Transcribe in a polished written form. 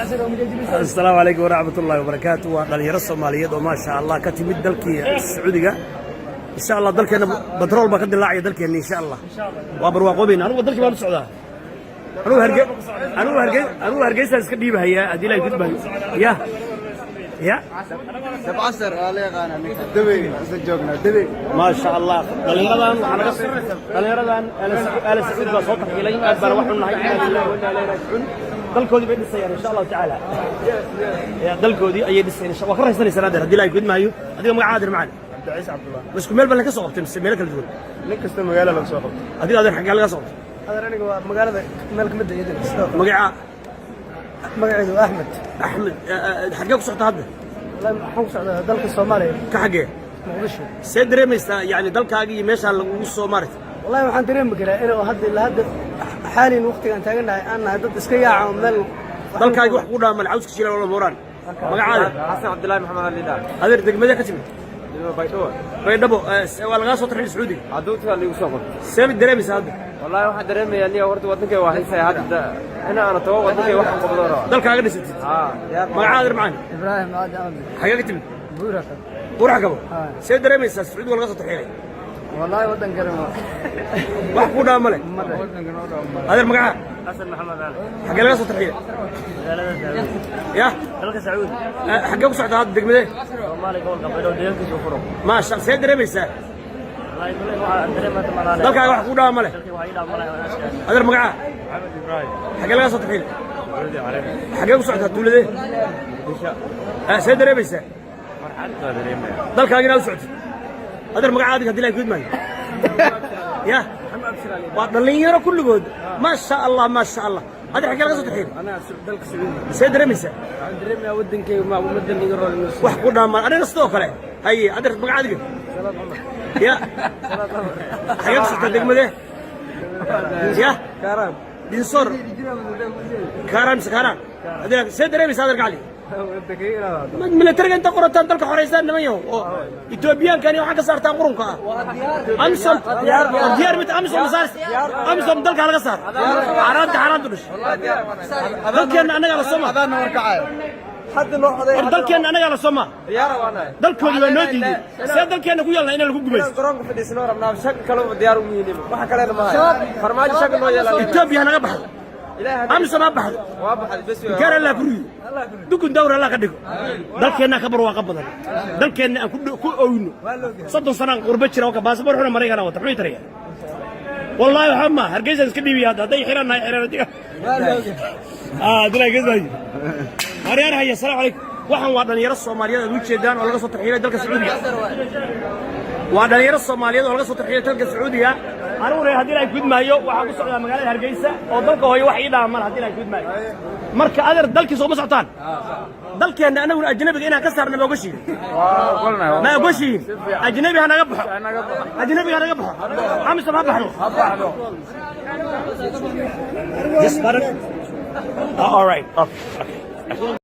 Asalaamu calaykum waraxmat ullahi wabarakaatu. Waa dhalinyaro Soomaaliyeed oo, maasha Allah, ka timid dalkii Sacuudiga. Insha Allah dalkeenna batrool baa ka dilaacaya dalkeenna, insha Allah waa barwaaqoobayna. Anugu dalkii baan u socdaa. Anugu Hargeysaan iska dhiibahayaa haddii Ilahay gudbayo. Ya ya. Dabcasar waa la yaqaanaa ninka. Dubay isla joognaa, Dubay. Maasha Allah, dhalinyaradan waxaa naga dhalinyaradan Aala Sacuud baa soo tarxiilay. Aad baana wax xunnahay. Inna lillahi wa inna ilayhi raajicuun. Dalkoodii bay dhisayaan, insha Allahu tacaala. Ya, dalkoodii ayay dhisayaan waa ka raysanaysaan adeer haddii Ilahay gudmaayo. Adiga magaca, adeer macaan? Cabdiciis Cabdullah. Ma isku meel baa laga soo qabtay mise meelo kala duwan? Nin kasta magaalo laga soo qabtay. Adiga, adeer, xaggee laga soo qabtay? Adeer, aniga waa magaalada meel kamid ah iyadana sidoo kale. Magaca? Magaceedu waa Axmed. Axmed, xaggee ku socota hadda? Wallahi waxaan ku socdaa dalka Soomaaliya. Ka xaggee? Muqdisho. See dareemaysaa, yani, dalkaagii iyo meeshaan lagugu soo maaragtay? Wallahi waxaan dareemi karaa inuu hadda ilaa hadda xaalin waqtigaan taagannahay aan nahay dad iska yaaca oo meel. Dalkaagii wax kugu dhaamal cawska shiila wala mooraan. Magacaada? Xasan Cabdillaahi Maxamed Alida. Adeer, degmadee ka timid? Baydhabo. Baydhabo. Waa lagaa soo tarxiilay Sacuudiga? Caduurta liigu soo qabtay. See mid dareemaysaa hadda? Wallaahi waxaan dareemayaa niya horta wadankay waa xiisaya hadda ina aana tago wadankay wax u qabdo rabaa. Dalkaaga dhisatid. Haa. Magacaada, adeer macaan? Ibraahim Aadi Cabdi. Xagee ka timid? Buuraka. Buurax Kabo. Haa. See dareemaysaa Sacuudiga laga soo tarxiilay? Wallahi wadan kale ma Wax kuu dhaama male. Adeer, magacaa? Xasan Maxamed Cali. Xagee laga soo tarxiilay? Magaalada Sacuudi. Ya. Dalka Sacuudi. Xagee ku soctaa hadda, degmadee? Soomaaliya, gobolka Baydhabo, deegaankiisa u furo. Maasha, see dareemaysaa? Wallahi kuley waxaan dareemaya malaale. Dalkaaga wax kuu dhaama male. Dalkii wax ii dhaama malaha. Adeer, magacaa? Maxamed Ibraahim. Xagee laga soo tarxiilay? Sacuudi Carabi. Xagee ku socotaa, tuuladee? See dareemaysaa? Farxad baa dareemaya. Dalkaagina u socotid. Adeer, magaca adiga haddii Ilahay gudmaayo? Ya, waa dhallinyaro kulligood, maasha Allah, maasha Allah. Adeer, xaggee laga soo tarxiilay? Anaa dalka Sacuudi. See dareemaysaa? Waxaan dareemayaa wadankayga ma ummadan iga rool. Wax ku dhaamaan anigana sidoo kale. Haye, adeer, magaca adiga? Ya, xagee ku socotaa, degmadee? Ya. Kaaraan. Dinsor, Kaaraan mise Kaaraan? Adeer, see dareemaysaa, adeer gacali? Militariga inta qorataan dalka xoraysaan, niman yahow, oo Etoobiyaankan waxaa ka saartaan qurunka ah AMISOM. Diyaar mid AMISOM ma saar? AMISOM dalka laga saar. Xaaraanta, xaaraantu dhashay. Dalkeenna annagaa la sooma. Adaana warkacayo hadda loo coday. War, dalkeenna annagaa la sooma. Diyaara waa nahay. Dalkoodii waa noo diiday. See dalkeenna ku yeelna inaan lagu gumaysto? Garoonka fadhiisnoo rabnaa, shaqo kale diyaar ugu yihiin, waxa kalena ma hayo. Farmaajo shaqo noo yeelaa. Etoobiya ha naga baxdo. Ilaahay. AMISOM ha baxdo. Waa baxday bes. Gaar Allah ku riyo, dukun dawr Allah ka dhigo. Dalkeenna ka barwaaqo badan, dalkeenna aan ku oyno. 30 sanaan qurbo jira oo ka baasaboor xuna Maraykan wata muxuu taraya? Wallaahi waxa ma Hargeysa iska dhiibiya hadda hadday xiraan nahay xiraan adiga dilaa gasay. Maryaar haya. Assalaamu calaykum. Waxaan waa dhalinyaro Soomaaliyeed aad u jeedaan oo laga soo tarxiilay dalka Sacuudiga. Waa dhalinyaro Soomaaliyeed oo laga soo tarxiilay dalka Sacuudiga. Aniguna haddii Ilaahay gudmaayo waxaan ku socdaa magaalada Hargeysa oo dalka hooyo wax ii dhaaman haddii Ilaahay gudmaayo. Marka adeer, dalkii sooma socotaan? Dalkeenna anaguna ajnabiga inaan ka saarna ma ogoshiin? Ma ogoshiin? Ajnabi ha naga baxo, ajnabiga ha naga baxo, AMISOM ha baxdo. Yes, pardon? All right. Okay.